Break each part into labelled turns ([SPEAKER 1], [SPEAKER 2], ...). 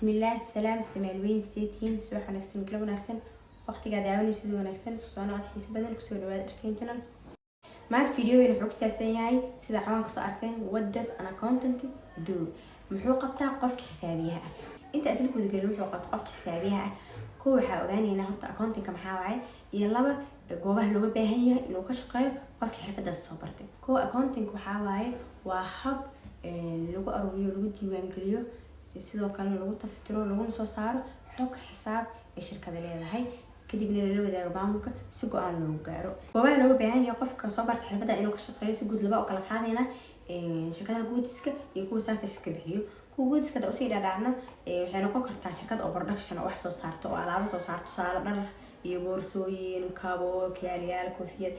[SPEAKER 1] Bismillaah, salaam Soomaaliweyn, seetihiin? Subax wanaagsan, galab wanaagsan, waqtigaa daawanaysa sidoo wanaagsan. Isku soo noqod xiisa badan, kusoo dhawaada Dharkeyn Channel. Maanta videogan wuxuu ku saabsan yahay, sida cawaan kasoo aragteen, what does an accountant do? Muxuu qabtaa qofka xisaabiyaha ah? Inta isla gudagelin wuxuu qabta qofka xisaabiyaha ah, kuwa waxaa ogaaneynaa horta accountingka maxaa waaye, iyo laba, goobaha looga baahan yahay inuu ka shaqeeyo qofka xirfadaas soo bartay. Kuwa, accounting waxaa waaye waa hab lagu aruuriyo, lagu diiwaangeliyo, sidoo kalena lagu tafatiro, laguna soo saaro xog xisaab ee shirkada leedahay, kadibna lala wadaago maamulka si go-aan loogu gaaro. Goobaha looga baahan yahay qofka soo barta xirfadda inuu ka shaqeeyo si guud laba u kala qaadayna: shirkadaha goodska iyo kuwa serviceka bixiyo. Kuwa goodska hadda usii dhaadhacno, waxay noqon kartaa shirkad oo production oo wax soo saarto oo alaabo soo saarto, tusaale dhar iyo boorsooyin, kabo, kiyaalayaal, koofiyad,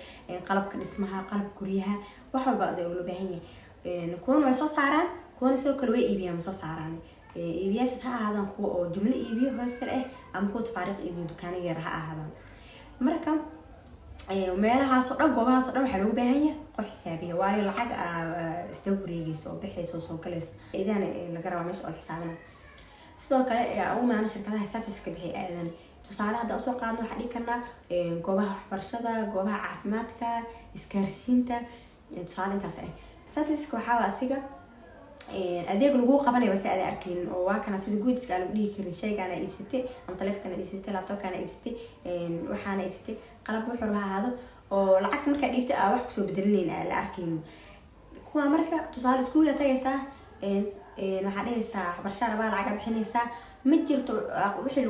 [SPEAKER 1] qalabka dhismaha, qalabka guryaha, wax walba ada loo baahan yahay. Kuwana way soo saaraan, kuwana sidoo kale way iibiyaan, ma soo saaraan. Iibiyaashaas ha ahaadaan kuwa oo jumlo iibiyo, wholesale ah, ama kuwa tafaariiq iibiyo, dukaano yar ha ahaadaan. Marka meelahaasoo dhan, goobahaasoo dhan waxaa loogu baahan yahay qof xisaabiya, waayo lacag isdaba wareegeysa oo bixaysa oo soo galaysa idaana laga rabaa meesha oo la xisaabina. Sidoo kale u maano shirkadaha serviceka bixiya aadan. Tusaale hadda usoo qaadno, waxaa dhihi karnaa goobaha waxbarashada, goobaha caafimaadka, isgaarsiinta, tusaale intaas ah. Serviceka waxaa asiga adeeg lagu qabanaya base aada arkeynin, oo waa kana sida goodska aan lagu dhihi karin shaygaana iibsatay ama taleefonkana iibsatay, laptopkana iibsatay, waxaana iibsatay, qalab wuxuu ha ahaado, oo lacagta markaa dhiibtay aa wax kusoo bedelinayn aan la arkeynin kuwa. Marka tusaale iskuula tagaysaa, waxaa dhehaysaa waxbarashaa rabaa, lacagaa bixinaysaa, ma jirto wixii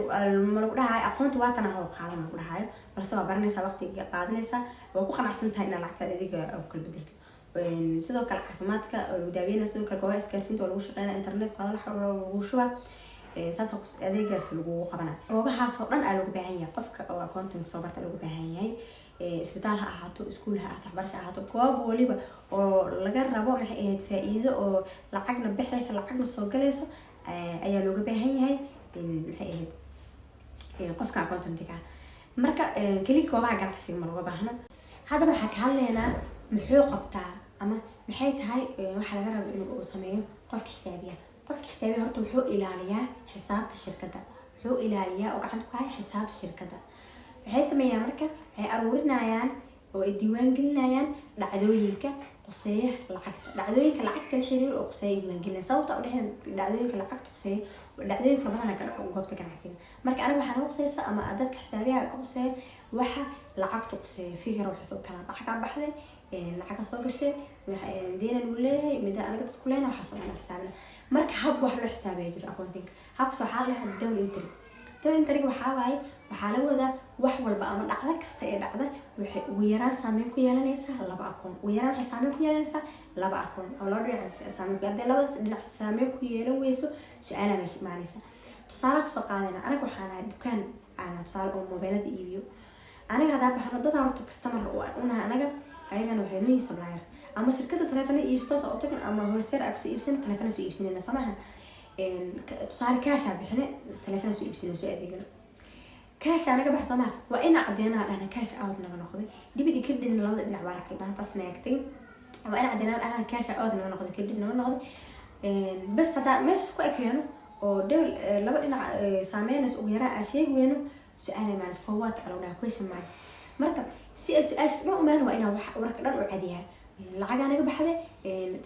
[SPEAKER 1] ma lagu dhahayo aqoonta waatan ah oo qaadan lagu dhahayo, balse waa baranaysaa, waqtiga qaadanaysaa, waa ku qanacsan tahay inaad lacagtaada adiga ku kala bedelto. Sidoo kale caafimaadka oo lagu daaweynaya, sidoo kale goobaha isgaarsiinta oo lagu shaqeynaya, internetka hadal lagu shubaa, saas adeegaas lagugu qabana. Goobahaas oo dhan aa looga baahan yahay qofka oo accounting soo barta looga baahan yahay. Isbitaal ha ahaato, iskuul ha ahaato, waxbarasho ha ahaato, goob waliba oo laga rabo, maxay ahayd, faa-iido oo lacagna bixaysa, lacagna soo galayso, ayaa looga baahan yahay, maxay ahayd, qofka accountantiga ah. Marka keli goobaha ganacsiga ma looga baahno. Haddana waxaa ka hadlaynaa muxuu qabtaa ama maxay tahay waxaa laga raba inuu sameeyo qofka xisaabiya. Qofka xisaabiya horta wuxuu ilaaliyaa xisaabta shirkadda, wuxuu ilaaliyaa oo gacanta ku haya xisaabta shirkadda. Waxay sameeyaan marka, waxay aruurinayaan oo ay diiwaan gelinayaan dhacdooyinka quseeya lacagta, dhacdooyinka lacagta la xiriir oo quseeya diiwaan gelinaya. Sababta u dhexeen dhacdooyinka lacagta quseeya, dhacdooyin fara badan ka dhaco goobta ganacsiga. Marka aniga waxaa naga quseysa ama dadka xisaabiyaha ka quseeya waxa lacagta quseeya, figure waxay soo kalaan, lacagaa baxday, lacaga soo gashay, deena lagu leeyahay, mida anaga dadku leenahay, waxaas oo dhan xisaabina. Marka hab wax loo xisaabiya jiro accounting. Habkaas waxaa la dhahaa double entry. Double entry waxaa waaye, waxaa laga wadaa wax walba ama dhacdo kasta ee dhacda waxay ugu yaraan saameyn ku yeelanaysaa laba akoon. Ugu yaraan waxay saameyn ku yeelanaysaa laba akoon oo laba dhinac saameyn ku. Haddii labadaas dhinac saameyn ku yeelan weyso, su-aalaa meesha imaanaysa. Tusaale kasoo qaadayna, anaga waxaan ahay dukaan aan tusaale oo mobeelada iibiyo. Aniga haddaa baxno, dad horta customer unahay anaga, ayagana waxay noo yihiin supplier ama shirkada taleefana iibstoos oo tagan ama wholesale aa kasoo iibsana, taleefana soo iibsanayna, soo maaha? Tusaale kaashaa bixine, taleefana soo iibsanay, soo adeegano, cash naga bax, soo maha? Waa ina cadeenaa dhahna cash out naga noqday, debit iyo credit labada dhinac baa la kala dhaha, taasna eegtay. Waa ina cadeenaa dhahna cash out naga noqday, credit naga noqday. Bas haddaa meesha ku ekeeno oo dhebel laba dhinac saameynayso ugu yaraan aan sheegi weyno, su-aal imaanaysa, forward aa lagu dhaha, question mark. Marka si ay su-aashaas dhan umaan, waa inaa wax warka dhan u cadiyaa: lacagaa naga baxday,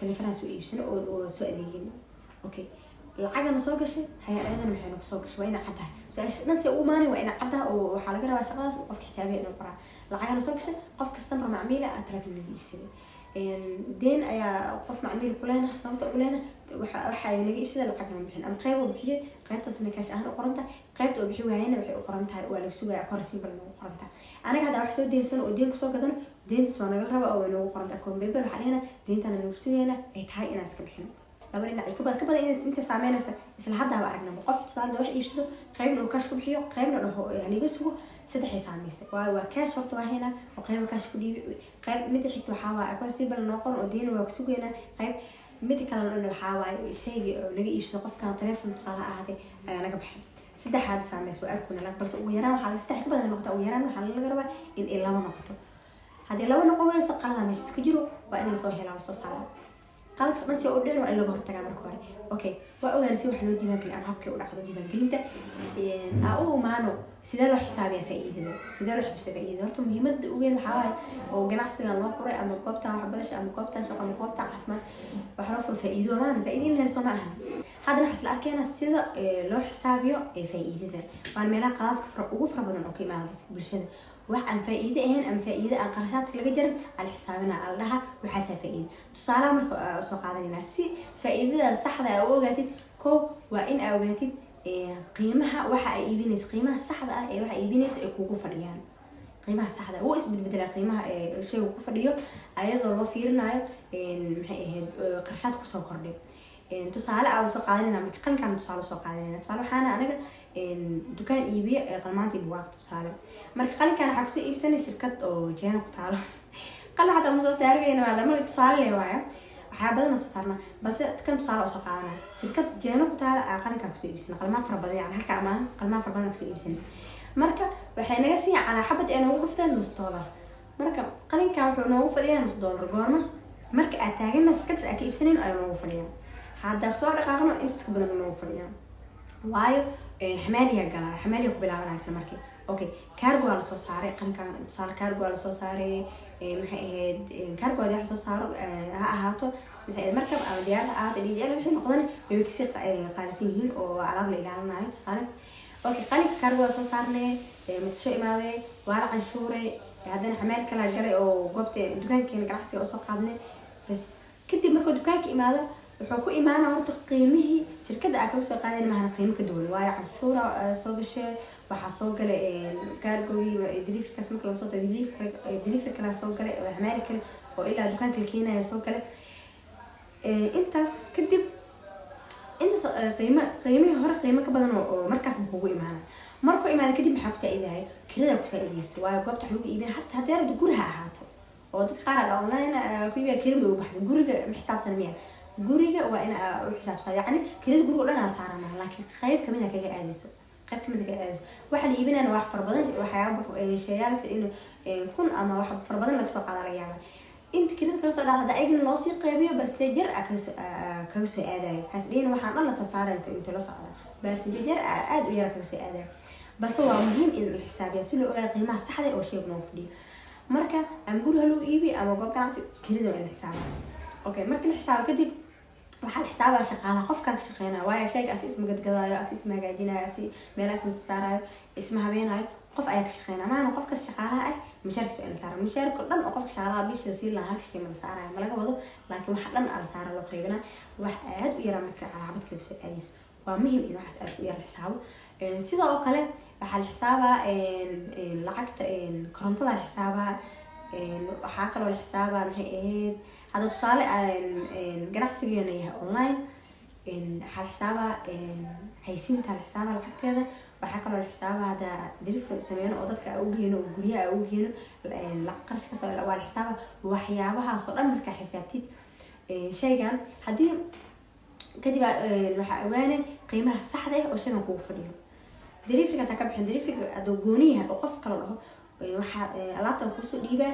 [SPEAKER 1] taleefanaa soo iibsano oo soo adeegin, okay, lacagana soo gashay, hay-adana maxay nagu soo gashay? Waa ina caddahay su-aasha dhan si u imaanay, waa ina caddaha. Oo waxaa laga rabaa shaqadaas qofka xisaabiya inuu qoraa: lacagana soo gashay, qof customer macmiila ah taleefon naga iibsaday, deen ayaa qof macmiil kulehna, sababta kulehna waxa ay naga iibsada lacag ma bixin, ama qeyb uu bixiyay, qeybtaasna cash ahaan u qoran tahay, qeybta uu bixi waayana waxay u qoran tahay waa laga sugaya, kor simple nagu qoran tahay. Anaga hadda wax soo deensano oo deen kusoo gadano, deentaas waa nagala raba oo way noogu qoran tahay account payable. Waxaa dhehna deentana nagu sugayna ay tahay inaan iska bixino. Laba dhinac ka badan, ka badan inta saameynaysa isla haddaaba aragnaba. Qof tusaale wax iibsado, qeybna uu cash ku bixiyo, qeybna dhaho haliga sugo, saddexay saameysay, waayo waa cash horta waa haynaa oo qeyba cash ku dhiibi. Qeyb mida xigta waxaa waaye account receivable noo qoran oo deena waa ka sugaynaa. Qeyb mida kalena waxaa waaye shayga oo naga iibsado qofkan, telephone tusaale ha ahaatee, ayaa naga baxay. Saddexaad saameysa waa arkuna, balse ugu yaraan waxaa saddex ka badan noqota. Ugu yaraan waxaa laga rabaa in ay laba noqoto. Haddii laba noqon weyso, qalada meesha iska jiro, waa in lasoo helaa, lasoo saaro. Qaladkaas dhan si u dhicin waa in laga hortagaa marka hore. Okay, waa ogaanay si wax loo diiwaangeliyo ama habkay u dhacdo diiwaangelinta. Aa u imaano sidee loo xisaabiyaa faa'iidada, sidee loo xisaabiyaa faa'iidada. Horta muhiimadda ugu weyn waxaa waaye oo ganacsigan loo furay ama goobtan waxbarasho ama goobtan shaqo ama goobta caafimaad waxaa loo furay faa'iido. Maahan faa'iido in la helo, soo ma ahan? Haddana waxaa isla arkeena sida loo xisaabiyo faa'iidada. Waana meelaha qaladka ugu fara badan oo ka imaada dadka bulshada. Wax aan faa'iide ahayn ama faa'iide aan qarashaadka laga jarin ala xisaabina, ala dhaha waxaasaa faa'iide. Tusaalaha marka soo qaadanayna, si faa'iidada saxda aa u ogaatid, ko waa in aa ogaatid qiimaha waxa ay iibinayso, qiimaha saxda ah ee waxa iibinayso ay kugu fadhiyaan. Qiimaha saxda wuu isbedbedelaa, qiimaha shaygu ku fadhiyo, ayadoo loo fiirinayo, maxay ahayd, qarashaad kusoo kordhay. Tusaale aa soo qaadanayna marka qalinkaan tusaale soo qaadanayna. Tusaale, waxaana anaga dukaan iibiyo qalmaanta iyo bugaagta. Tusaale, marka qalinkaan waxaa kusoo iibsanay shirkad oo Jeena ku taalo. Qalin xataa ma soo saarbayna, waa lama tusaale le waaya, waxyaa badan soo saarna, balse kan tusaale oo soo qaadanaya, shirkad Jeeno ku taala aa qalinkaan kusoo iibsanay, qalmaan fara badan, yani halka amaan qalmaan fara badan kusoo iibsanay. Marka waxay naga siiyan calaa xabad ee noogu dhufteen $0.5. Marka qalinkan wuxuu noogu fadhiyaa $0.5. Goorma? Marka aad taagana shirkadaas aad ka iibsanayn ayuu noogu fadhiyaa. Haddaa soo dhaqaaqno, intaas ka badan noogu fadhiyaa, waayo xamaaliya galaa, xamaaliya ku bilaabanaya isla markii. Okay, cargo waa lasoo saaray qalinkan. Tusaale, cargo waa lasoo saaray, maxay ahayd, cargo hadii wax lasoo saaro, ha ahaato, maxay ahayd, markab ama diyaarad ha ahaato, DHL wixii noqdan, way kasii qaalisan yihiin oo waa alaab la ilaalinayo. Tusaale, okay, qalinka cargo waa soo saarnay, Muqdisho imaaday, waa la canshuuray, haddana xamaal kala galay oo goobta dukaankeena ganacsiga usoo qaadnay. Bas, kadib markuu dukaanka imaado, wuxuu ku imaana horta qiimihii shirkadda aa kaga soo qaadayn mahana, qiimo ka duwan, waayo canshuura soo gashay, waxaa soo galay cargogii, deliverykaas marka laga soo tago, delivery kale soo galay oo xamaali kale oo ilaa dukaanka la keenaya soo galay. Intaas kadib, intaas qiimo, qiimihii hore qiimo ka badan oo markaas ba kugu imaana. Markuu imaada kadib, maxaa ku saa-idahay? Kirada ku saa-idaysa, waayo goobta wax lagu iibina, hataa haddii rabto guri ha ahaato, oo dadka qaar aa online ku iibiya, kirada way u baxday. Guriga ma xisaabsan miya? Guriga waa in u xisaabsan, yacni kirada guriga o dhan aa saara maaha, laakiin qayb kamid a kaga aadayso, qayb kamid a kaga aadayso. Waxa la iibinayna wax fara badan, waxyaaba sheeyaalka in kun ama wax fara badan laga soo qaada laga yaaba. Inta kirada kaga soo dhacda, hadda ayagana loosii qaybiyo, percentage yar aa kaga soo aadayo. Hasdhihin waxaan dhan la sasaara inta la socda, percentage yar aada u yara kaga soo aadayo. Balse waa muhiim in la xisaabiya si loo ogaado qiimaha saxda oo sheygu noogu fadhiyo. Marka ama guri ha lagu iibiyo ama goob ganacsi, kirada waa in la xisaaba. Okay, marka la xisaabo kadib, waxaa la xisaabaa shaqaalaha, qofkaan ka shaqeynaya, waayo shayga asi isma gadgadaayo, asi isma hagaajinayo, asi meelaha isma saarayo, isma habeenayo, qof ayaa ka shaqeynaya maana. Qofkas shaqaalaha ah mushaarkiisa waa in la saara. Mushaarka dhan oo qofka shaqaalaha bisha siin lahaa halka shay ma la saarayo, ma laga wado, laakiin waxa dhan aa la saara, loo qaybinaa wax aad u yaraa marka calaamad kala soo aadayso. Waa muhiim in waxaas aad u yar la xisaabo. Sidoo oo kale waxaa la xisaabaa lacagta korontada la xisaabaa. Waxaa kaloo la xisaabaa, maxay ahayd, hadda tusaale ganacsigeena yahay online, waxaa la xisaabaa xaysiinta, la xisaabaa lacagteeda. Waxaa kaloo la xisaabaa hadda delivery sameyno oo dadka u geeno oo guryaha u geeno, qarashkaas waa la xisaabaa. Waxyaabahaas oo dhan markaa xisaabtid shaygan haddii kadib, waxaa ogaane qiimaha saxda ah oo shaygan kugu fadhiyo. Deliveryga hataa ka bixin, deliveryga hadduu gooni yahay oo qof kala dhaho waxaa alaabtan kuusoo dhiibaa,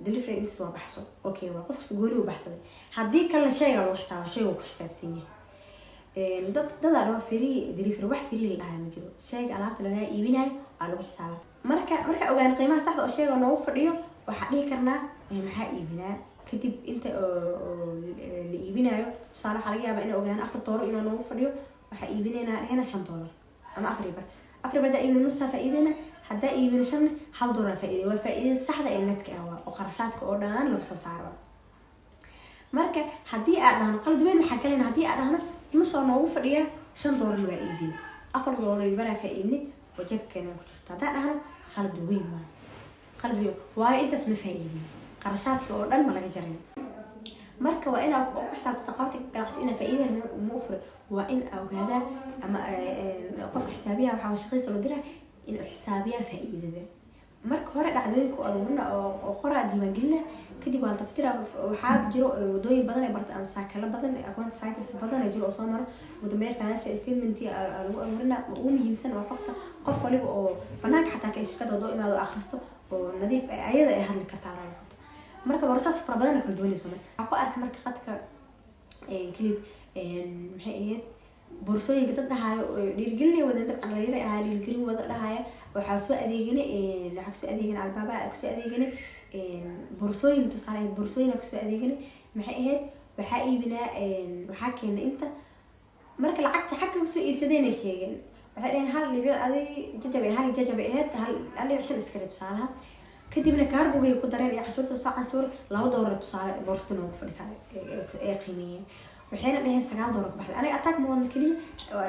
[SPEAKER 1] delivery intaas waa baxso, okay, waa qof kasta gooni u baxsaday. Haddii kalena shayga lagu xisaaba, shayga ku xisaabsan yahay. Dad dadaa dhaho free delivery, wax free la dhahayo ma jiro. Shayga alaabta lagaa iibinayo aa lagu xisaaba. Marka marka ogaan qiimaha saxda oo shayga noogu fadhiyo, waxaa dhihi karnaa maxaa iibinaa kadib inta oo la iibinayo. Tusaale, waxaa laga yaabaa inay ogaan $4 inuu noogu fadhiyo, waxaa iibinaynaa dhehna $5 ama 4.5. 4.5 haddaa iibino, nusaa faa'iideyna. Haddaa iibino shan, $1 faa'iidey. Waa faa'iidada saxda ee netka ah, waa oo qarashaadka oo dhan laga soo saaro. Marka haddii aad dhahno, qalad weyn waxaa galayna haddii aad dhahno nus oo noogu fadhiya, $5 waa iibin, $4 baraa faa'iidne oo jeebkeena ku jirto. Haddaa dhahno, qalad weyn waa, qalad weyn, waayo intaas ma faa'iidin, qarashaadka oo dhan ma laga jarin. Marka waa inaa ku xisaabtata qabta ganacsi inaa faa'iida ma u furay. Waa in ogaadaa ama qofka xisaabiyaha waxaa shaqadiisa loo diraa inuu xisaabiyaa faa'iidada. Marka hore dhacdooyinka aruurina oo qoraa, diiwaangelina, kadib waa la taftira. Waxaa jiro wadooyin badan ee barta ama cycle badan, account cycles badan ee jiro oo soo maro. Ugu dambeyn financial statement lagu aruurina. Ugu muhiimsan waa xogta qof waliba oo banaanka xataa ka shirkada hadoo imaado akhristo oo nadiif ayada ay hadli kartaa la xogta. Marka process fara badan kala duwanayso waxaa ku arka marka qadka. Clip maxay ahayd, boorsooyinka dad dhahaayo dhiirigelinay wadeen, dabcan dhalinyaro ahaa, dhiirigelin wada dhahaya: waxaa soo adeeganay, waxaa kasoo adeeganay Alibaba, kasoo adeeganay boorsooyin, tusaale ahayd boorsooyin kasoo adeeganay, maxay ahayd, waxaa iibinaa, waxaa keenay inta. Marka lacagta xagga kasoo iibsadeenay sheegeen, waxay dhaheen hal dhibic adi jajabay, hal jajabay ahayd, 1.5 iskale tusaalaha. Kadibna cargo-gay ku dareen iyo cashuurta soo canshuur, $2 tusaale boorsada noogu fadhisaa ee qiimeeyeen. Waxayna dhaheen $9 ku baxday. Aniga attack ma wadna, keliya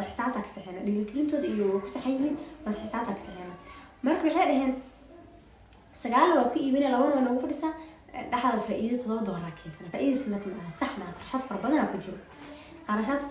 [SPEAKER 1] xisaabtaa ka saxeena, dhiirigelintooda iyo waa ku saxan yihiin, balse xisaabtaa ka saxeena. Marka waxay dhaheen sagaalna waa ku iibinaya, labana waa noogu fadhisaa, dhexda faa-iido $7 keensana. Faa-iidasna maaha, sax maaha. Qarashaad fara badanaa ku jiro, qarashaad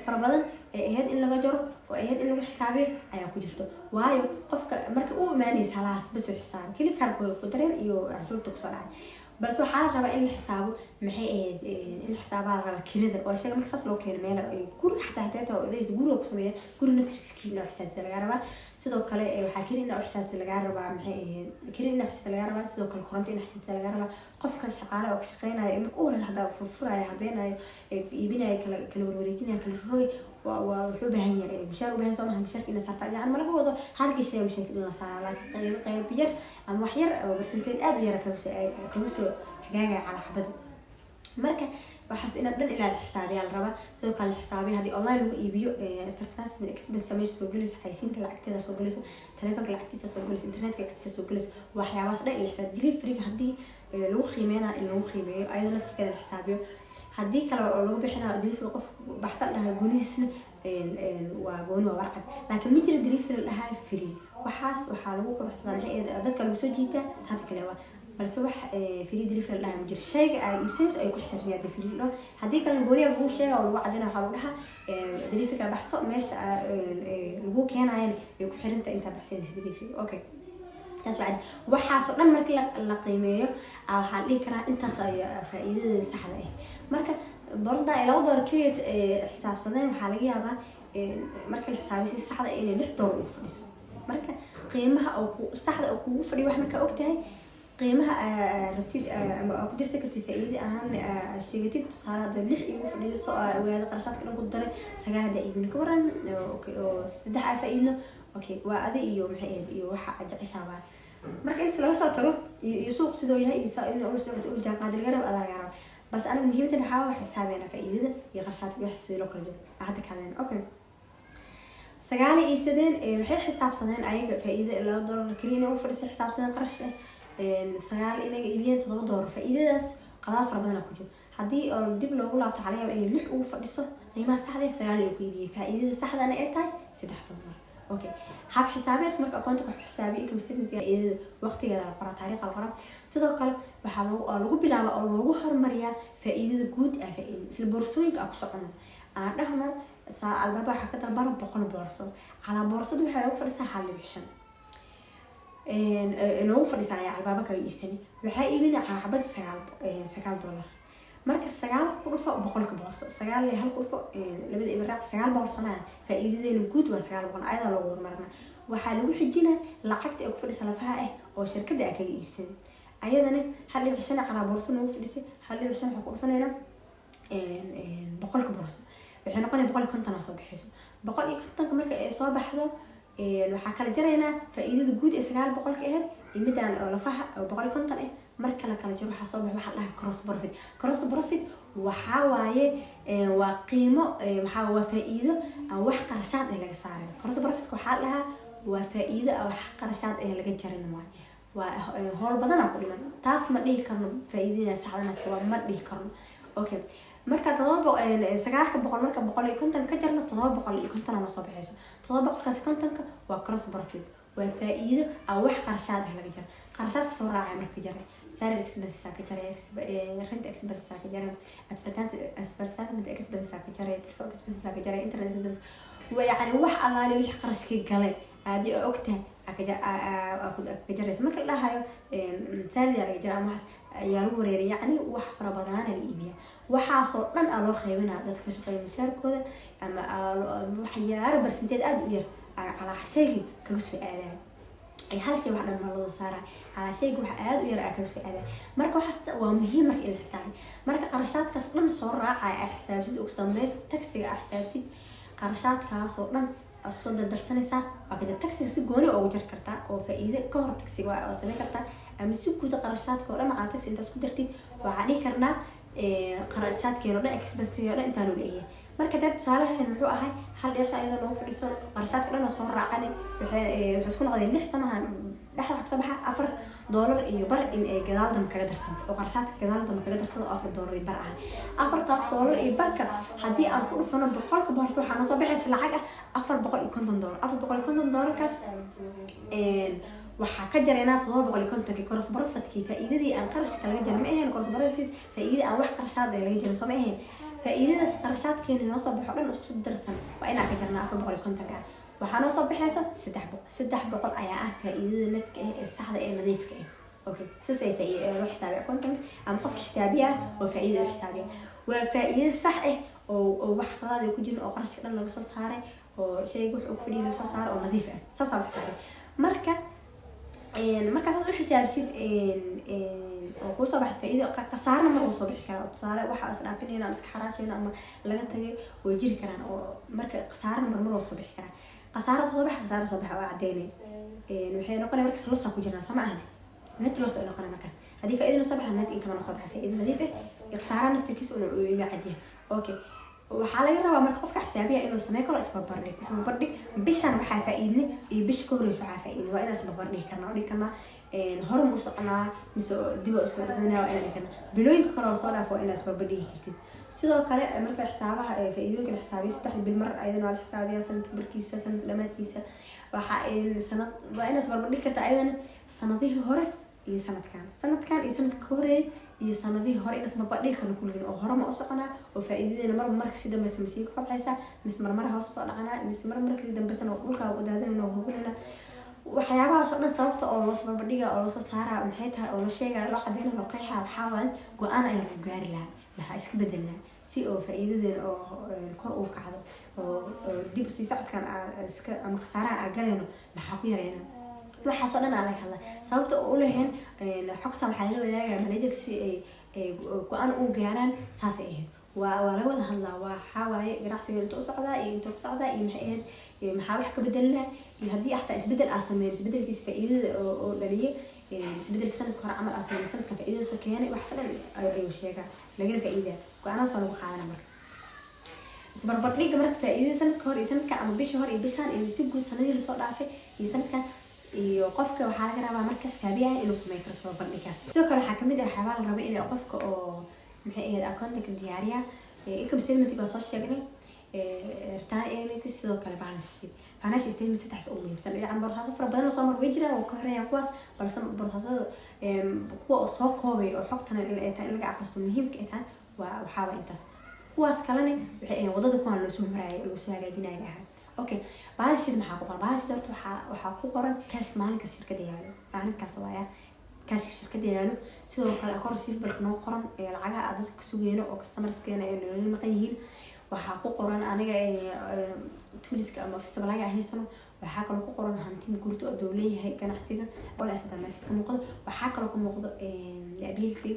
[SPEAKER 1] fara badan ee ahayd in laga jaro oo ahayd in lagu xisaabiyo ayaa ku jirto. Waayo, qofka marka u imaanaysa halahaas bas u xisaabi, keli cargo ku dareen iyo cashuurta kusoo dhacay. Balse waxaa la rabaa in la xisaabo, maxay ahayd, in la xisaabaa la rabaa kirada oo sheega marka saas loo keeno meel guriga, xataa hadeeta dhahaysa guriga ku sameeya, guri naftiisa kiri inaa xisaabta lagaa rabaa. Sidoo kale waxaa kiri inaa xisaabta lagaa rabaa, maxay ahayd, kiri inaa xisaabta lagaa rabaa. Sidoo kale koronto inaa xisaabta lagaa rabaa. Qofka shaqaale oo ka shaqeynaya marka u horeysa, xataa furfuraya, habeenayo, iibinayo, kala warwareejinayo, kala rogay, waa wuxuu u baahan yahay mushaar, u baahan soo maha? Mushaarka ina saarta, yani malaga wado halkii shay mushaarka in la saaraa, laakiin qayb qayb yar ama wax yar oo percentage aada u yara kaga soo hagaagaya calaa xabada. Marka waxaas ina dhan ilaa la xisaabiyaa la rabaa. Sidoo kale la xisaabiya haddii online lagu iibiyo, advertisement expense meesha soo gelayso, xaysiinta lacagteeda soo gelayso, telefonka lacagtiisa soo gelayso, internetka lacagtiisa soo gelayso, waxyaabahaas dhan in la xisaabiyo. Deliveryga haddii lagu qiimeynayo, in lagu qiimeeyo ayadoo naftirkeeda la xisaabiyo. Haddii kale oo lagu bixinayo delivery, qof baxsan dhahay goonihiisna waa gooni, waa warcad. Laakiin ma jira delivery la dhahayo free. Waxaas waxaa lagu quruxsadaa, maxay ahayd, dadka lagu soo jiitaa taata kale waa, balse wax free delivery la dhahayo ma jiro. Shayga aad iibsanayso ay ku xisaabsan yahay free dhaho, haddii kalena gooniya lagu sheega oo lagu cadina. Waxaa lagu dhahaa deliveryga baxso, meesha lagu keenayana ay ku xirinta intaa baxsanaysa delivery. Okay, taas waa cadi. Waxaasoo dhan markii la qiimeeyo, waxaa la dhihi karaa intaas ayaa faa-iidadeeda saxda ah. Marka boorsada ay $2 keliya xisaabsadeen, waxaa laga yaabaa marka la xisaabiyo si saxda inay $6 ugu fadhiso. Marka qiimaha oo ku saxda oo kugu fadhiyo wax markaa ogtahay qiimaha rabtid ama aa ku dirsan kartid faa-iida ahaan sheegatid. Tusaale, hadda lix igu fadhiyo, soo ogaada qarashaadka dhan ku daray, sagaal hadda iibino, ka waran oo saddex aa faa-iidno? Okay, waa adi iyo maxay ahayd iyo waxa aad jeceshaa waa. Marka inta laga soo tago iyo suuq sidoo yahay iyo saa in ula socota, ula jaanqaadi laga rabo, adaa laga raba. Balse aniga muhiimadan waxaa wax xisaabeena faa-iidada iyo qarashaadka, wax sidii loo kala jiro hadda kaaleen. Okay, sagaalay iibsadeen, waxay xisaabsadeen ayaga faa-iida $2 keliya inay ugu fadhiso, xisaabsadeen qarash sagaal inaga iibiyeen, $7. Faa-iidadaas qaladaad fara badan ku jiro. Haddii oo dib loogu laabto, waxaa laga yaabaa inay lix ugu fadhiso qiimaha saxda ah, sagaal ay ku iibiyeen, faa-iidada saxdana ay tahay $3. Okay, hab xisaabeedka marka akoonta ku xisaabiyo, income statement, faa-iidada waqtigeeda la qoraa, taariikha la qoraa. Sidoo kale waxaa lagu bilaabaa oo loogu hormariyaa faa-iidada guud ah. Faa-iidada isla boorsooyinka aan ku socono, aan dhahno tusaale Alibaba waxaa ka dalbana 100 boorso, calaa boorsada waxay noogu fadhisaa 1.5 noogu fadhisaa ayaa Alibaba kaga iibsanay. Waxaa iibina calaa xabadi $9. Marka sagaal ku dhufo 100-ka boorso, sagaal iyo hal ku dhufo, labada ibraac, 900 somaa? Faa-iidadeena guud waa 900, ayadaa loogu horumarina. Waxaa lagu xijinaa lacagta ay ku fadhisa lafaha ah oo shirkadda aa kaga iibsanay, ayadana 1.5 calaa boorso noogu fadhisay. 1.5 waxaa ku dhufaneynaa 100-ka boorso, waxay noqonaya 150 aa soo baxayso. 150-ka marka ay soo baxdo, waxaa kala jaraynaa faa-iidada guud ee 900-ka ahayd iyo midaan oo lafaha oo 150 ah. Marka la kala jaro, waxaa soo baxa waxaa la dhahaa gross profit. Gross profit waxaa waaye waa qiimo, waxaa waa faa-iido aan wax qarashaad ah laga saarin. Gross profitka waxaa la dhahaa waa faa-iido aan wax qarashaad ah laga jarin. Waaye waa howl badan aa ku dhiman, taas ma dhihi karno faa-iidada saxdana waa, ma dhihi karno. Okay, marka 900 marka 150 ka jarno, 750 ana soo baxayso. 750-kaas waa gross profit, waa faa-iido aan wax qarashaad ah laga jaro. Qarashaadka soo raacaya marka ka jaray, salary expenses aa ka jaray, rent expenses aa ka jaray, advertisement expenses aa ka jaray, telephone expenses aa ka jaray, internet expenses, yacni wax allaale wixii qarashkii galay aadi oo ogtahay ka jaraysa. Marka la dhahayo salary laga jara ama waxaas ayaa lagu wareeray, yacni wax fara badanaana la iibiya, waxaasoo dhan aa loo qaybinaa dadka ka shaqeeya mushaarkooda ama waxyaaro percentage aada u yar calaa shaygii kaga soo aadaya. Ay hal shay wax dhan ma looda saaraa, calaa shayga wax aada u yar aa kaga soo aadaa. Marka waxaas waa muhiim marka in la xisaabiyo. Marka qarashaadkaas dhan soo raacaya aa xisaabsid, ugu sameys taxiga aa xisaabsid, qarashaadkaas oo dhan aa isku soo dardarsanaysaa. Waa ka jar taxiga, si gooni ugu jar kartaa oo faa-iido ka hor taxiga waa sameyn kartaa, ama si guud qarashaadka oo dhan macaa taxi intaad isku dartid. Waxaa dhihi karnaa qarashaadkeena o dhan, expensiga o dhan intaanu la egyahay. Marka dee tusaalahan muxuu ahay? Hal dheesha iyadoo noogu fadhiso, qarashaadka dhan oo soo raacan waxay isku noqdeen lix samaha. Dhexda waxa kasoo baxa $4 iyo bar in ay gadaal dambe kaga darsanta, oo qarashaadka gadaal dambe kaga darsanta oo $4 iyo bar ah. Afartaas doolar iyo barka haddii aan ku dhufano 100-ka boqol, waxaa noo soo baxaysa lacag ah $450. $450-kaas waxaa ka jaraynaa 750-kii gross profitkii. Faa-iidadii aan qarashka laga jarin ma ahayn gross profit, faa-iidada aan wax qarashaad ee laga jarin soo ma ahayn? Faa-iidadaas qarashaadkeena noo soo baxo dhan isku soo darsan waa inaan ka jarnaa 450-ka. Waxaa noo soo baxayso 300. 300 ayaa ah faa-iidada netka ah ee saxda ee nadiifka ah. Okay, saas ay faa loo xisaabiya accounting ama qofka xisaabiya ah oo faa-iidada u xisaabiya. Waa faa-iido sax ah oo wax qalaad ay ku jirin, oo qarashka dhan laga soo saaray, oo shayga wuxuu ku fadhiya laga soo saaray, oo nadiif ah. Saasaa loo xisaabiya. Marka markaa saas u xisaabsid oo kuusoo baxda faa-iido, khasaarna mar wuu soo bixi karaa. Tusaale, waxa is dhaafinayna ama iska xaraashayna ama laga tagay way jiri karaan, oo marka khasaarna marmar waa soo bixi karaa. Khasaarada soo baxa, khasaara soo baxa waa cadeynay. Waxay noqonaya markaas loss aa ku jirnaa, soo ma ahan? Net loss ay noqonaya markaas. Haddii faa-iida soo baxa, net income soo baxa, faa-iida nadiif ah iyo khasaaraha naftirkiisa inuu cadyahay. Okay, waxaa laga rabaa marka qofka xisaabiya inuu sameyn karo isbarbardhig. Isbarbardhig bishan waxaa faa-iidnay iyo bisha ka horeysa waxaa faa-iidnay, waa inaan isbarbardhigi karnaa oo dhihi karnaa hore ma u soconaa mise dib u soo soconaa. Waa inaan dhihi karnaa bilooyinka kale oo soo dhaaf, waa inaad isbarbardhigi kartid. Sidoo kale marka xisaabaha faa-iidooyinka la xisaabiyo, 3 bil mar ayadana waa la xisaabiyaa, sanadka barkiisa, sanadka dhamaadkiisa. Waxa sanad waa inaad isbarbardhigi kartaa ayadana sanadihii hore iyo sanadkan, sanadkan iyo sanadka ka horeeyay iyo sanadihii hore, inaad isbarbardhigi karno kulligin oo hore ma u soconaa, oo faa-iidadeena marba marka sii dambeysa ma sii kobcaysaa, mise marmar hoos usoo dhacanaa, mise mar marka sii dambeysana dhulkaa daadinayna oo hubinayna. Waxyaabahaas oo dhan sababta oo loo barbardhiga oo loosoo saara maxay tahay, oo la sheegaya, loo cadeyna, loo qeexaa, waxaa waaye go-aan ayaa lagu gaari lahaa. Maxaa iska bedelnaa si oo faa-iidadeena oo kor u kacdo, oo dib usii socodkan iska ama khasaaraha aa galayno maxaa ku yareynaa? Waxaas oo dhan aa laga hadla. Sababta oo ulahayn xogtan waxaa lala wadaagaya managerka si ay go-aan u gaaraan. Saasay ahayd. Waa laga wada hadlaa. Waxaa waaye ganacsiga inta u socdaa iyo inta ku socdaa iyo maxay ahayd iyo maxaa wax ka bedelnaa, iyo haddii xataa isbedel aa sameyn, isbedelkiisa faa-iidada oo dhaliyay, isbedelka sanadka hore camal aa sameyn, sanadkan faa-iidada soo keenay, waxaas dhan ayuu sheegaa, lagana faa-iidaa, go-aanahaas lagu qaadana. Marka isbarbardhigga marka faa-iidada sanadka hore iyo sanadka, ama bisha hore iyo bishaan, iyo si guud sanadihii lasoo dhaafay iyo sanadkan iyo qofka waxaa laga rabaa marka xisaabiyaha inuu sameyn karo isbarbardhiggaas. Sidoo kale waxaa kamid ah waxyaabaa la raba inay qofka oo maxay ahayd accountingka diyaariya: income statement waa soo sheegnay, return earnings, sidoo kale balance sheet, financial statement. Saddex ugu muhiimsan, yani process fara badan oo soo mar way jiraan oo ka horeeyaan kuwaas, balse processada kuwa oo soo koobay oo xogtana in ay tahay in laga aqristo muhiimka ay tahay waa waxaaba intaas. Kuwaas kalena waxay ahayn wadada kuwaan loosoo maraayay, loosoo hagaajinaya ahaa. Okay, balance sheet maxaa ku qoran? Balance sheet horta waxaa ku qoran cashka maalinkaas shirkada yaalo, maalinkaas waaya cashka shirkada yaalo. Sidoo kale account receivable noo qoran ee lacagaha aad dadka ka sugeyno oo customerskeena ay noola maqan yihiin. Waxaa ku qoran aniga toolska ama festivalaya haysano. Waxaa kaloo ku qoran hanti guurto oo doo leeyahay ganacsiga oo asada meesha ka muuqdo. Waxaa kaloo ka muuqdo liability,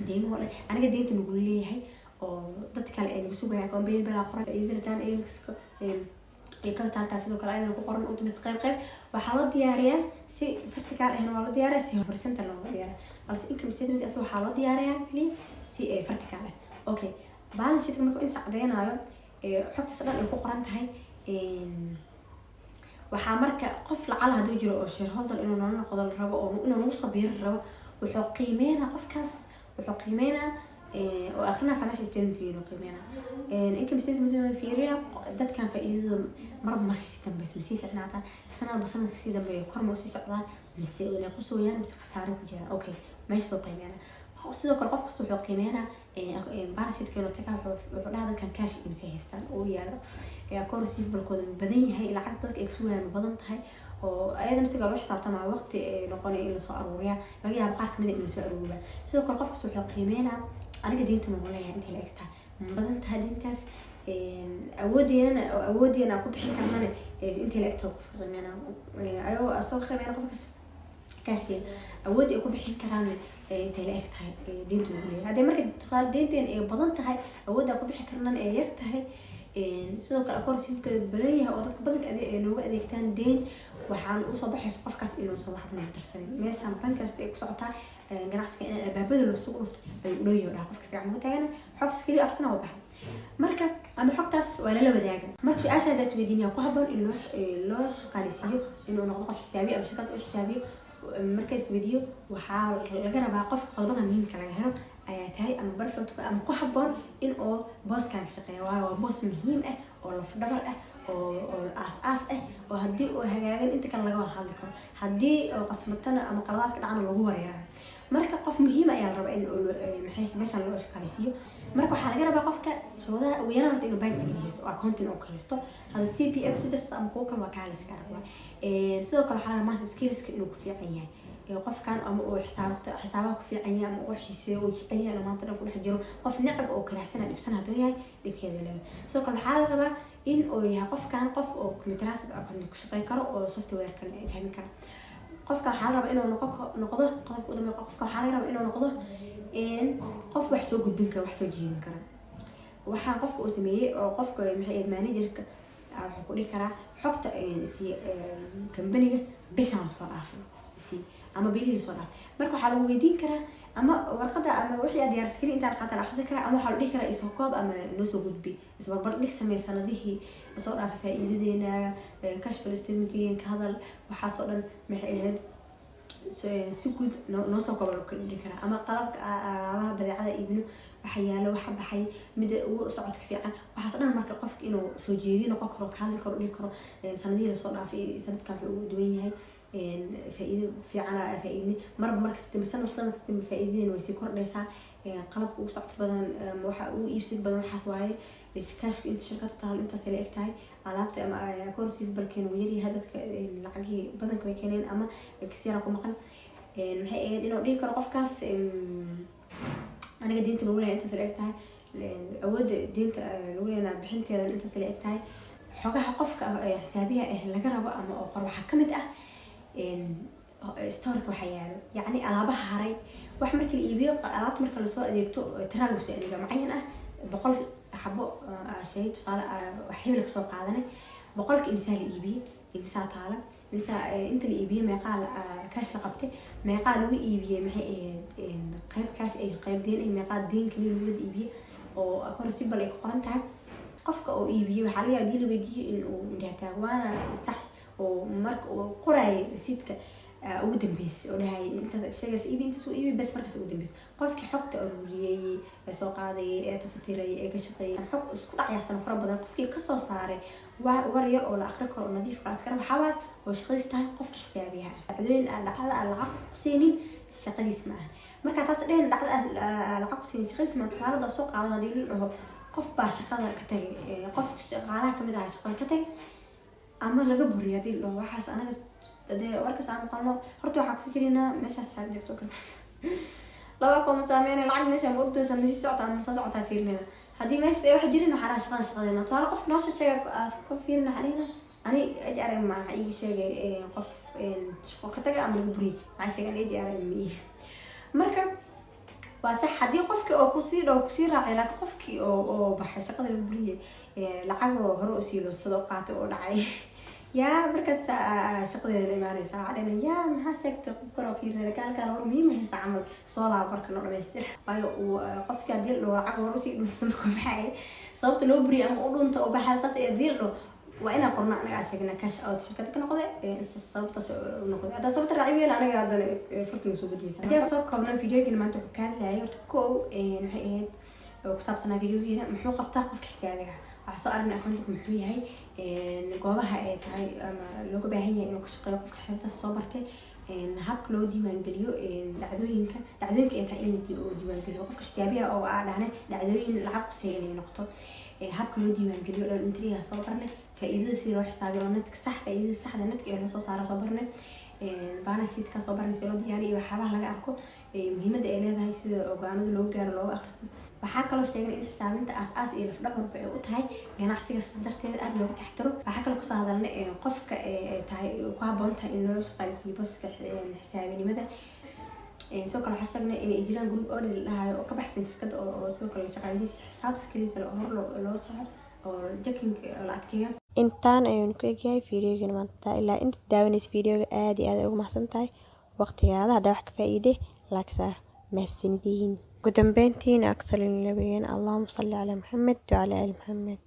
[SPEAKER 1] deymaha oo dhan, aniga deynta nagu leeyahay oo dad kale ay nagu sugayaan. Account payable qoran, faa'iidada, return earnings iyo capitalka sidoo kale ayadana ku qoran. U dambaysa qayb qayb waxaa loo diyaariyaa, si vertical ahna waa loo diyaariyaa, si horizontal loo diyaariyaa, balse income statement asaga waxaa loo diyaariyaa kaliya si vertical ah. Okay, balance sheetka markuu inta cadeynayo, xogtaas dhan ay ku qoran tahay, waxaa marka qof lacala hadduu jiro oo shareholder inuu nala noqdo la rabo oo inuu nagu soo biiri rabo, wuxuu qiimeynaa qofkaas, wuxuu qiimeynaa oo akrinaa financial statement inuu qiimeynaa, income statement inuu fiiriyaa. Dadkan faa'iidadooda marba marka sii dambeysa masii fiicnaataa, sanadba sanadka sii dambeeya kor ma usii socdaan, mise inay kusooyaan, mise khasaare ku jiraan? Okay, meesha soo qiimeynaa. Sidoo kale qof kasta wuxuu qiimeynaa balance sheetka inuu tagaa, wuxuu dhahaa dadkan cash imse haystaan oo yaalo, account receivable-kooda ma badan yahay, lacag dadka ay kusugayaan ma badan tahay, oo ayada naftiga loo xisaabtama waqti ay noqonaya in lasoo aruuriya, laga yaabo qaar kamid a in lasoo aruuriya. Sidoo kale qof kasta wuxuu qiimeynaa aniga deynta nagu leeyahay intay la eg tahay, ma badan tahay deyntaas, awoodeena aan ku bixin karnana intay. Intay la egtahay qofka qiimeynaa, ayagoo asoo qiimeynaa qofkas cashkeeda, awoodda ay ku bixin karaan intay la eg tahay deynta lagu leeyahay. Haddii marka tusaale deynteen ay badan tahay, awoodda ku bixi karnan ay yar tahay, sidoo kale account receivablekeeda badan yahay oo dadka badanka ay nooga adeegtaan deyn, waxaan usoo baxayso qofkaas inuusan waxba nagu darsanin. Meeshaan bankruptcy ay ku socotaa ganacsiga, in albaabada lasugu dhufto ay u dhow yahay, dhaha qofkas gacmo ku taagan, xogtaas keliya aqsana waa baxay. Marka ama xogtaas waa lala wadaaga. Marka su-aasha haddaad isweydiinaya ku haboon in loo shaqaaleysiiyo inuu noqdo qof xisaabiyo ama shirkad u xisaabiyo, marka isweydiiyo, waxaa laga rabaa qofka qodobada muhiimka laga helo ayaa tahay ama perfect ama ku haboon in oo booskan ka shaqeeya, waayo waa boos muhiim ah oo lafdhabar ah oo aas-aas ah, oo haddii uu hagaagan inta kale laga wada hadli karo, haddii oo qasmatana ama qaladaadka dhacana lagu wareerayo. Marka qof muhiim ayaa la rabaa in meeshaan loo shaqaaleysiiyo. Marka waxaa laga rabaa qofka shuruudaha ugu yaraan horta inuu bank degree haysto oo accounting oo haysto. Hadduu CPA kusii darsa ama kuwo kale, waa kaa layska rabaa. Sidoo kale waxaa laga rabaa master skillska inuu ku fiican yahay qofkan, ama uu xisaabta xisaabaha ku fiican yahay, ama uu xiiseeyo, uu jecel yahay inuu maanta dhan ku dhex jiro. Qof necab oo karaahsana dhibsan hadduu yahay, dhibkeeda leeyahay. Sidoo kale waxaa la rabaa in uu yahay qofkan qof oo computerized accounting ku shaqeyn karo oo software-kan fahmi kara. Qofka waxaa la rabaa inuu noqdo, qodobka u dambeeya, qofka waxaa laga rabaa inuu noqdo qof wax soo gudbin kara, wax soo jeedin kara. Waxaa qofka uu sameeyey oo qofka, maxay ahayd, managerka wuxuu ku dhihi karaa xogta si kambaniga bishaan lasoo dhaafay si ama bilihii lasoo dhaafay. Marka waxaa lagu weydiin karaa ama warqada ama wixii aad diyaarsa keliya intaan qaataan akhrisan karaa, ama waxaa la dhihi karaa isoo koob ama noo soo gudbi, isbarbar dhig samee sanadihii lasoo dhaafay faa'iidadeena, cash flow statementigeen ka hadal, waxaasoo dhan, maxay ahayd, si guud noo soo kooba lagu kala dhihi karaa, ama qalabka alaabaha badeecada iibino, waxa yaalo, waxa baxay, mida ugu socodka fiican, waxaas dhan. Marka qofka inuu soo jeedi noqon karo, ka hadli karo, dhihi karo sanadihii lasoo dhaafay sanadkan wuxuu ugu duwan yahay, faa'iido fiican faa'iidni marba markasta, sanad sanad kasta faa'iidadeena way sii kordhaysaa, qalabka ugu socodka badan, waxa ugu iibsid badan waxaas waaye, cashka inta shirkada taalo intaas la eg tahay, alaabta ama account receivable-keena wuu yaryahay, dadka lacagihii badanka way keeneen ama kasiyara ku maqan. Maxay ahayd, inuu dhihi karo qofkaas aniga deynta lagu leeyahay intaas la eg tahay, awoodda deynta lagu leeyahay bixinteeda intaas la eg tahay. Xogaha qofka xisaabiyaha ah laga rabo ama oo qor waxaa kamid ah storeka waxaa yaalo, yacni alaabaha haray. Wax marka la iibiyo, alaabta marka lasoo adeegto, tiraa lagu soo adeega mucayan ah, 100 xabo shay tusaale wax hebel kasoo qaadanay, 100-ka imsaa la iibiyey, imsaa taala, imsaa inta la iibiyey, meeqaa cash la qabtay, meeqaa lagu iibiyey, maxay ahayd, qayb cash ay qayb deen ay, meeqaa deen kaliya lagu wada iibiyey oo account receivable ay ku qoran tahay. Qofka oo iibiyey waxaa laga yaaba hadii la weydiiyo in uu indhaha waana sax oo marka uu qoraayay rasiidka ugu dambeysay oo dhahay intaas sheegaysa iibi, intaas uu iibi bes. Markaas ugu dambeysay qofkii xogta aruuriyey, ee soo qaaday, ee tafatiray, ee ka shaqeeyay, xog isku dhacyaasan fara badan qofkii kasoo saaray war yar oo la aqri karo oo nadiif qaas kara, waxaa waaye oo shaqadiis tahay qofka xisaabiyaha. Dhacdooyin aan dhacdada aan lacag ku siinin shaqadiis ma aha. Marka taas dhehen, dhacda aan lacag ku siinin shaqadiis ma, tusaalada soo qaadan, hadii la dhaho qof baa shaqada ka tagay, qof shaqaalaha kamid ah shaqada ka tagay ama laga buriyay, hadii la dhaho waxaas, anaga hadee warkaas aan maqalno, horta waxaa ku fikiraynaa meesha xisaab jirto kale laba kooma saameynaya, lacag meesha ma ordaysa, ma sii socota ama soo socotaa fiirinayna. Haddii meesha ay wax jirin, waxaa dhaha shaqada shaqadeena. Tusaale qofka noo sheega aas ku fiirin, waxaa dhihina ani HRM ma ii sheegay qof shaqo ka tagay ama laga buriyay, maxaa sheegay HRM ma ii. Marka waa sax haddii qofkii oo kusii dhow kusii raacay, laakiin qofkii oo baxay, shaqada laga buriyay, lacag oo hore usii loosado qaatay oo dhacay, yaa markaas shaqadeeda imaanaysa, waxaa dhahna yaa maxaa sheegtay, qof kale oo fiirinaya kaalkaal hor muhiim haysta camal soo laabo. Marka noo dhamaystir, waayo qofkii haddii la dhaho lacag hore usii dhunsta, marka maxay sababta loo buriyay ama u dhunta oo baxay saas, haddii la dhaho waa inaan qorno anaga aan sheegna cash out shirkada ka noqday, sababtaas u noqday. Haddaa sababta raaci weyl, anaga haddana furta nagu soo gudmaysa. Haddii aan soo koobno videogeena maanta, wuxuu ka hadlayay horta kow, maxay ahayd, oo ku saabsanaa videogeena, muxuu qabtaa qofka xisaabiga. Waxaa soo aragnay accounting muxuu yahay, goobaha ay tahay ama looga baahan yahay inuu ka shaqeeyo qofka xirfadaas soo bartay, habka loo diiwaangeliyo dhacdooyinka, dhacdooyinka ay tahay in diiwaangeliyo qofka xisaabiyaha oo aa dhahnay dhacdooyin lacag quseeya inay noqoto, habka loo diiwaangeliyo dhan entryga soo barnay, faa'iidada sida loo xisaabiyo oo netka sax, faa'iidada saxda netka ee loo soo saaro soo barnay, balance sheetka soo barnay si loo diyaariyo iyo waxyaabaha laga arko, muhiimadda ay leedahay, sida ogaanada loo gaaro, looga akhristo. Waxaa kaloo sheegnay in xisaabinta aas-aas iyo lafdhabarba ay u tahay ganacsiga, sidaas darteed aada looga taxtaro. Waxaa kaloo kasoo hadalnay qofka ay tahay ku haboon tahay in loo shaqaaleysiiyo booska xisaabinimada. Sidoo kale waxaa sheegnay inay jiraan group audit la dhahayo oo ka baxsan shirkadda oo sidoo kale la shaqaaleysiiyo si xisaabta kaliya hor loo soxo oo checking la adkeeyo. Intaan ayuunu ku egyahay fiidiyogeena maanta. Ilaa inta daawanaysa fiidiyoga, aad iyo aad ay ugu mahadsan tahay waqtigaada. Haddaa wax ka faa'iiday, like saar. Mahadsanidin. Ugu dambeyntiina, aqsalin nabigeena: Allahuma salli calaa Maxamed wacalaa aali Maxamed.